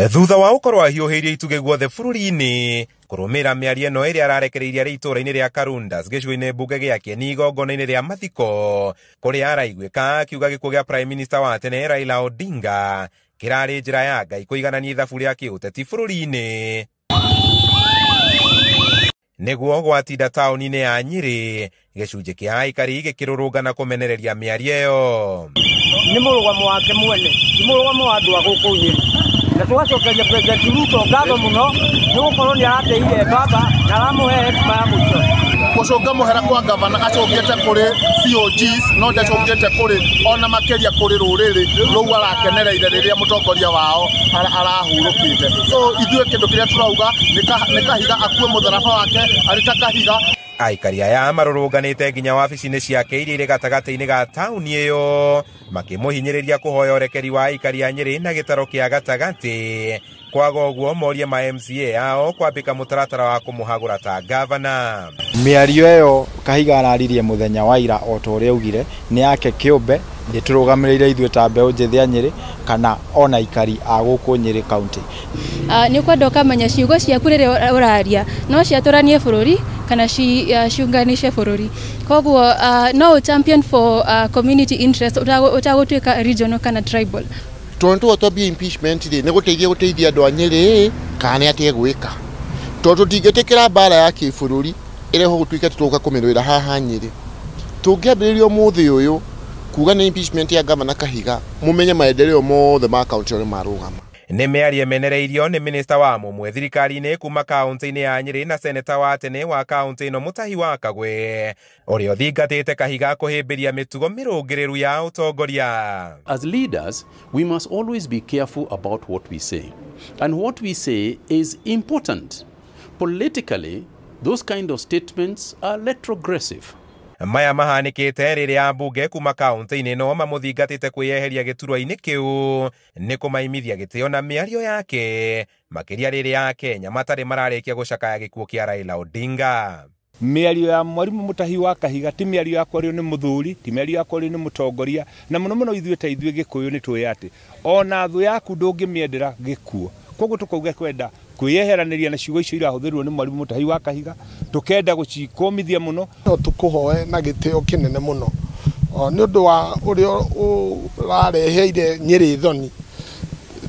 Thutha wa gũkorwo ahiũhĩirie itugĩ guothe bũrũri-inĩ kũrũmĩrĩra mĩario ĩno ĩrĩa ararekereirie arĩ itũũra-inĩ rĩa Karundas gĩcigo-inĩ mbunge gĩa Kieni igongona-inĩ rĩa mathiko kũrĩa araiguĩka akiuga gĩkuũ gĩa Prime Minister wa tene Raila Odinga kĩrarĩ njĩra ya Ngai kũiganania ithabu rĩa kĩũteti bũrũri-inĩ. Nĩguo gwatinda taũni-inĩ ya Nyĩrĩ gĩcunjĩ kĩa aikari gĩkĩrũrũngana kũmenereria mĩario ĩyo. Nĩ mũrũgamo wake mwene, ti mũrũgamo wa andũ a gũkũ Nyĩrĩ. Na tũgacokeria President Ruto ngatho mũno nĩ gũkorwo nĩ arateire baba na aramũhe hekima ya mũico. Gũcũnga mũhera kwa gavana acũngĩte kũrĩ COGs no ndacũngĩte kũrĩ ona makĩria kũrĩ rũrĩrĩ rũu arakenereire rĩrĩa mũtongoria wao arahurũkĩte. So ithuĩ kĩndũ kĩrĩa tũrauga nĩ Kahiga akue mũtharaba wake arĩ ta Kahiga. Aikari aya marũrũnganĩte nginya wabici-inĩ ciake iria irĩ gatagatĩ-inĩ ga taũni ĩyo makĩmũhinyĩrĩria kũhoya ũrekeri wa aikari a Nyĩrĩ na gĩtaro kĩa gatagatĩ kwaga ũguo morie ma MCA ao kwambĩka mũtaratara wa kũmũhagũra ta gavana. Mĩario ĩyo Kahiga araririe mũthenya wa ira o ta ũrĩa augire nĩ yake kĩũmbe, ndĩtũrũgamĩrĩire ithuĩ ta mbeũ njĩthĩ a Nyĩrĩ kana ona aikari a gũkũ Nyĩrĩ County. Nĩ ũkwenda ũkamenya ciugo ciaku rĩrĩa ũraria no ciatũranie bũrũri kana ciunganishe bũrũri. Koguo no ũ champion for community interest ũtagũtuĩka regional kana tribal. Tondũ twambie impeachment rĩ nĩ gũteithia gũteithia andũ a Nyĩrĩ kana nĩ atĩa gwĩka, tondũ tũtingĩtĩkĩra mbara ya kĩbũrũri ĩrehwo gũtuĩke tũgũka kũmĩrũĩra haha Nyĩrĩ. Tũngĩambĩrĩria ũmũthĩ ũyũ kuga nĩ impeachment ya gavana Kahiga, mũmenye maendeleo mothe ma kaunti ĩyo nĩ marũgama. Nĩ mĩario ĩmenereirio nĩ minista wa mũmwe thirikari-inĩ kuma kaunti-inĩ ya Nyĩrĩ na seneta wa tene wa kaunti ĩno Mutahi wa Kagwe ũrĩa ũthingatĩte Kahiga kũhĩmbĩria mĩtugo mĩrũngĩrĩru ya ũtongoria. As leaders, we must always be careful about what we say. And what we say is important. Politically, those kind of statements are retrogressive. Maya mahanĩkĩte rĩrĩa ambunge kuma kaunti-inĩ ĩno mamũthingatĩte kwĩyeheria gĩturwa-inĩ kĩu nĩ kũmaimithia gĩtĩo na mĩario yake makĩria rĩrĩa Akenya matarĩ mararĩkia gũcakaya gĩkuũ kĩa Raila Odinga. Mĩario ya mwarimũ Mutahi wa Kahiga ti mĩario ya kwario nĩ mũthuri, ti mĩario ya kwario nĩ mũtongoria, na mũno mũno ithuĩ ta ithuĩ Gĩkũyũ nĩ tũĩ atĩ ona thũ yaku ndũngĩmĩendera gĩkuũ. Koguo tũkauga kwenda kwĩyeheranĩria na ciugo icio irahũthĩrwo nĩ mwarimũ Mutahi wa Kahiga, tũkenda gũcikũmithia mũno. No tũkũhoe na gĩtĩo kĩnene mũno nĩ ũndũ wa ũrĩa ũrareheire Nyĩrĩ thoni,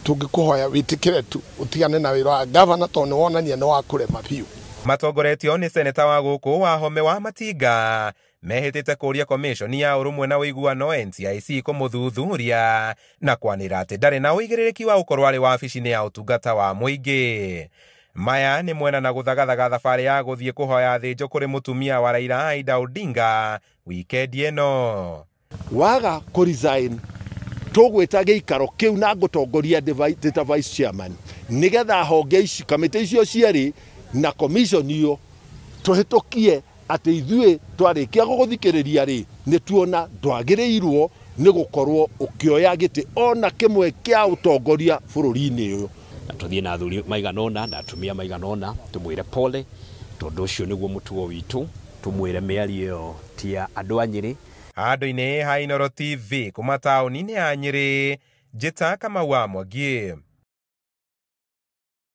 tũngĩkũhoya wĩtĩkĩre tu ũtigane na wĩra wa gavana tondũ nĩ wonania nĩ wa kũrema biũ. Matongoretio nĩ seneta wa gũkũ wa Home wa Matinga mehĩtĩte kũria commission ya ũrũmwe na ũiguano NCIC kũmũthuthuria na kwanĩra atĩ ndarĩ na ũigĩrĩrĩki wa gũkorwo arĩ wabici-inĩ ya ũtungata wa mũingĩ. Maya nĩ mwena na gũthagathaga thabarĩ ya gũthiĩ kũhoya thĩnjo kũrĩ mũtumia wa Raila Aida Odinga wikendi ĩno. Waga kũ resign tũgwĩta gĩikaro kĩu na ngũtongoria ndĩ ta vice chairman nĩgetha honge ici kamĩtĩ icio cierĩ na commission ĩyo tũhĩtũkie atĩ ithuĩ twarĩkia gũgũthikĩrĩria rĩ nĩ tuona ndwagĩrĩirwo nĩ gũkorwo ũkĩoya gĩtĩ ona kĩmwe kĩa ũtongoria bũrũri-inĩ ũyũ. Na tũthiĩ na athuri maigana ũna na atumia maigana ũna tũmwĩre pole tondũ ũcio nĩguo mũtugo witũ, tũmwĩre mĩario ĩyo ti ya andũ a Nyĩrĩ. Handũ-inĩ ha Inooro TV kuma taũni-inĩ ya Nyĩrĩ, Njĩta Kamau wa Mwangi.